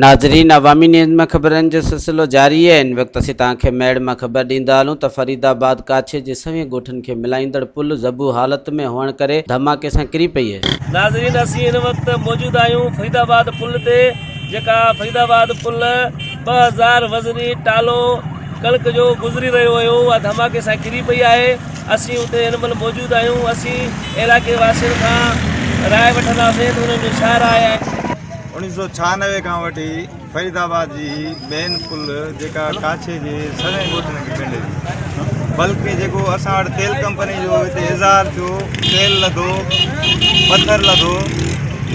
ناظرين عوامي نيوز ۾ خبرن جو سلسلو جاري آهي ان وقت اسين توهان کي ميڙ مان خبر ڏيندا هلون ته فريد آباد ڪاڇي جي سوين ڳوٺن کي ملائيندڙ پل زبون حالت ۾ هئڻ ڪري ڌماڪي سان ڪري پئي آهي. ناظرين اسين هن وقت موجود آهيون فريد آباد پل تي جيڪا فريد آباد پل 2000 وزني ٽالو ڪڻڪ جو گذري رهيو هيو اها ڌماڪي سان ڪري پئي آهي اسين اتي هن مهل موجود آهيون اسين علائقي واسين کان راء وٺنداسين ته انهن جو ڇا راء آهي. 1996 کان وٺي فريد آباد جي هي مين پل جيڪا ڪاڇي جي سوين ڳوٺن کي ڳنڍي ٿي بلڪه جيڪو اسان وٽ تيل ڪمپني جو هتي اظهار ٿيو تيل لڌو پٿر لڌو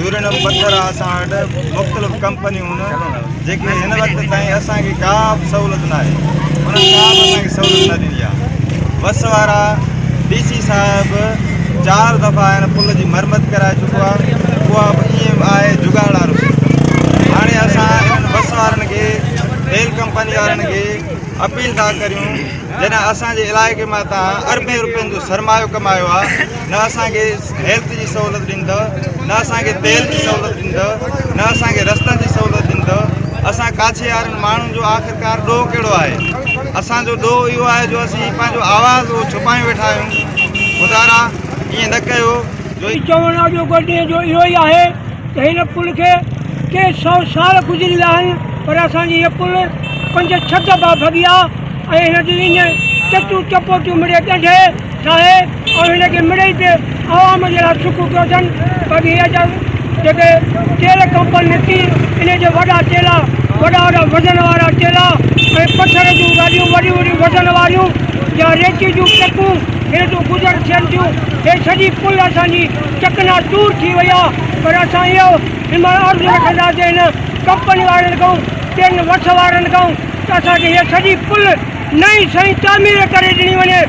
يورينم پٿر آ اسان وٽ مختلف ڪمپنيون جيڪي هن وقت تائين اسان کي ڪا به سهولت نه آهي انهن ڪا به اسان کي سهولت نه ڏني آهي وس وارا ڊي سي صاحب چار دفعا هن پل جي مرمت ڪرائي چڪو آهي اها به ائين به آهي جگاڙ وارو سسٽم هاڻي اسان انهن بس وارن کي ريل ڪمپني وارن کي اپيل ٿا ڪريون جڏهن اسان جي علائقي مان تان اربين روپين جو سرمايو ڪمايو آهي نه اسان کي هيلٿ جي سهولت ڏيندو نه اسان کي تيل جي سهولت ڏيندو نه اسان کي رستن جي سهولت ڏيندو اسان ڪاڇي وارن ماڻهن جو آخرڪار ڏوهه ڪهڙو آهي اسان جو ڏوهه اهو آهي جو اسين پنهنجو آواز اهو ڇپايون ويٺا آهيون خدارا ائين نه ڪيو جو چوڻ اڄوڪو ڏينهن جو اهو ئي آهي ته هن پل کي ڪي سئو سال گذري ويا آهن پر اسان جي هيء پل پنج ڇهه دفعا ڀڳي آهي ۽ هن جون اڃ چتون چپوٽيون مڙئي ڳنڍي ٺاهي ۽ هن کي مڙئي به عوام جي لاء سکو ڪيو اٿن. باقي هي جا جيڪي تيل ڪمپني نڪتي انهي جي وڏا تيلا وڏا وڏا وزن وارا تيلا ۽ پٿر جون گاڏيون وڏيون وڏيون وزن واريون يا ريتي جون ٽرڪون هن تون گذر ٿين ٿيون. هي سڄي پل اسان جي چڪنا چور ٿي وئي آ پر اسان اهو هن مهل عرض رکنداسين هن ڪمپني وارن کان ٻين وس وارن کان ته اسان کي هيء سڄي پل نئين سئين تعمير ڪري ڏني وڃي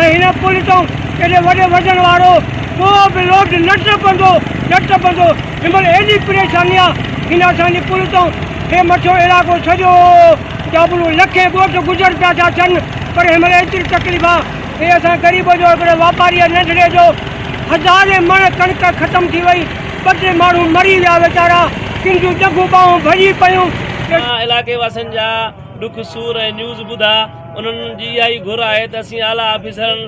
۽ هن پل تان ايڏي وڏي وزن وارو ڪو به لوڊ نه ٽپندو نه ٽپندو هن مهل ايڏي پريشاني آ هن اسان جي پل تان هي مٿيون علائقو سڄو جابلو لکين ڳوٺ گذر پيا ٿا ٿين پر هن مهل ايتري تڪليف آ هي اسان غريب جو هڪڙي واپاري ننڍڙي جو هزارين مڻ ڪڻڪ ختم ٿي وئي ٻه ٽي ماڻهو مري ويا ويچارا ڪن جون ڄنگهون ٻانهون ڀڄي پيون. علائقي واسين جا ڏک سور ۽ نيوز ٻڌا انهن جي اها ئي گهر آهي ته اسين اعليٰ آفيسرن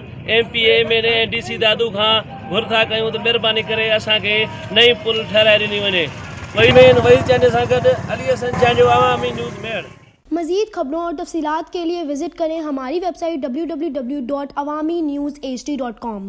M P A, M N A ۽ D C Dadu کان گهر ٿا ڪيون ته مهرباني ڪري اسان کي نئين پل ٺهرائي ڏني وڃي. وحيد وحيد چانڊيي سان گڏ علي حسن چانڊيو عوامي نيوز ميهڙ. مزيد خبرون اور تفصيلات کے لئے وزٽ ڪرين ھماري ويب سائيٽ www.awamiNewsHD.com.